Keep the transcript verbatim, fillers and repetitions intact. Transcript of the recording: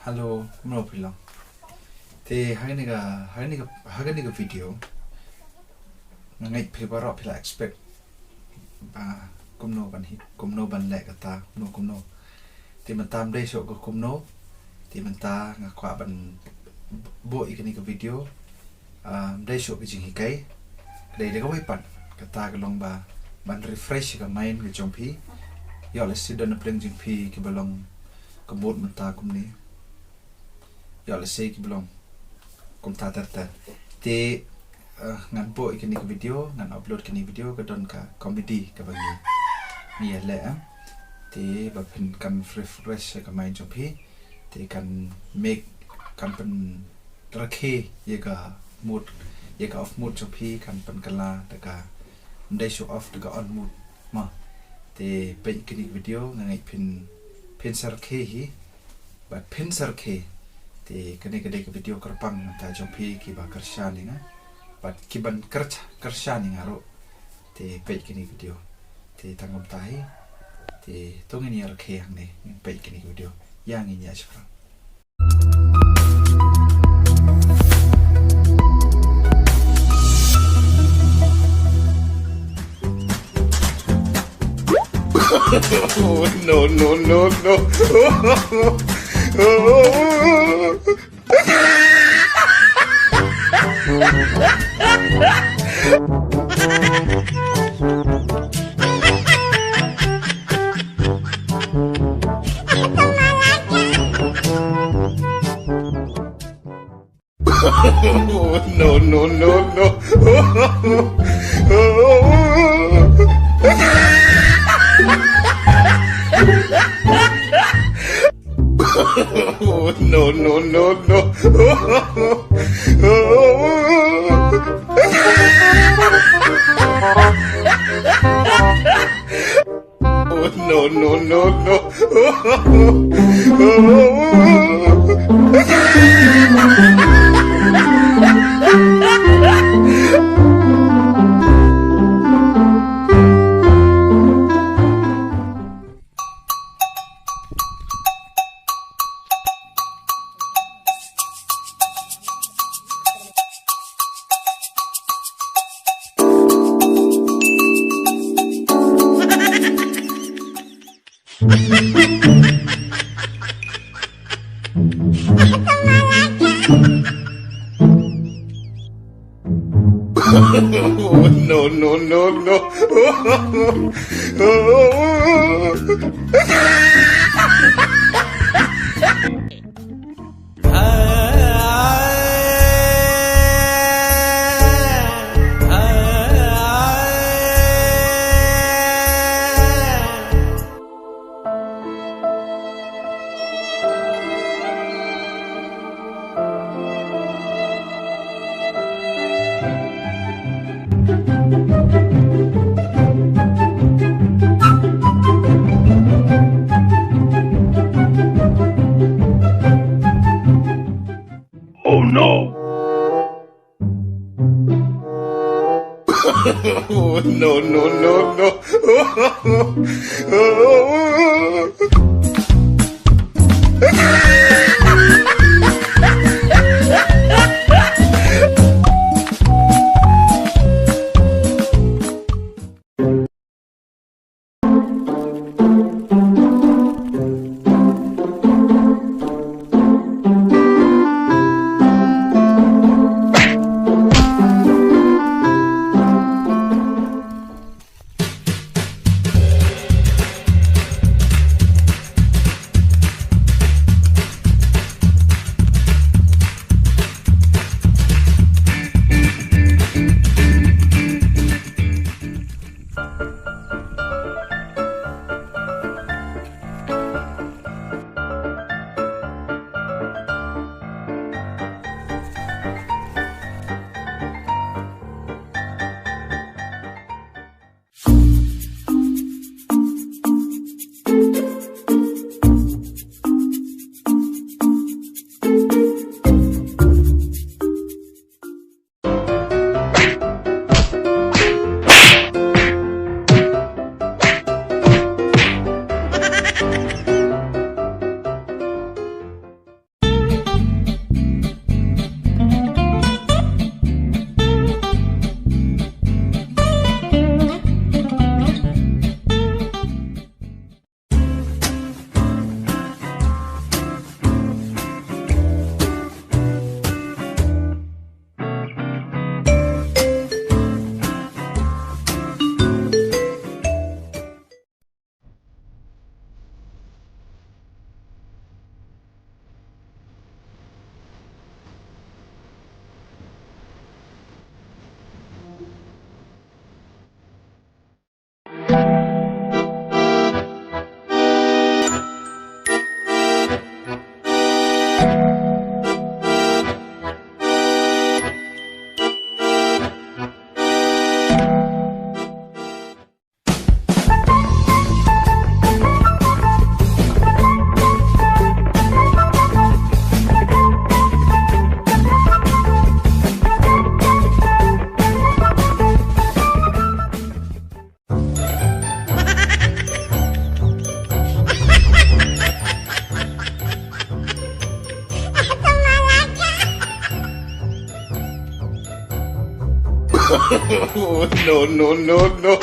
Hello, kumno phi long? Te ha kane ka, ha kane ka, ha kane ka video nga ngeit phi baroh phi la expect ba kumno ban hi, kumno ban leh kata, kumno kumno. Te mynta ym dei shuh ka kumno. Te mynta nga kwah ban buh ïa kane ka video. Ah, ym dei shuh ka jinghikai. Ka dei da kawei pat, kata ka long ba ban refresh ka mind ka jong phi. Ïoh lehse don na pdeng jong phi kiba long ka mood mynta kumne. Ïoh lehse kiba long kumta ter ter. Te, eh, ngan buh ïa kane ka video, ngan upload kane ka video, ka don ka comedy kaba ngi, ngi ïa leh, eh. Te ba phin kan refresh ka mind jong phi. Te kan make, kan pynrakhe ïa ka mood, ïa ka off mood jong phi, kan pynkylla da ka, ym dei shuh off, da ka on mood. Mo. Te peit kane ka video, nga ngeit phin, phin sa rakhe hi. Bad phin sa rakhe. Te kane ka dei ka video kyrpang mynta jong phi kiba kyrshan ïa nga. Bad kiban kyr-, kyrshan ïa nga ruh. Te peit kane ka video. Te tang kumta hi. Te to ngin ïa rakhe hangne, ngin peit kane ka video. Ïa ngin ïa shiphrang. Oh, no, no, no, no. No, no, no, no. No, no, no, no. No, no, no, no. No, no, no, no. Oh no! No, no, no, no. Oh, no, no, no, no.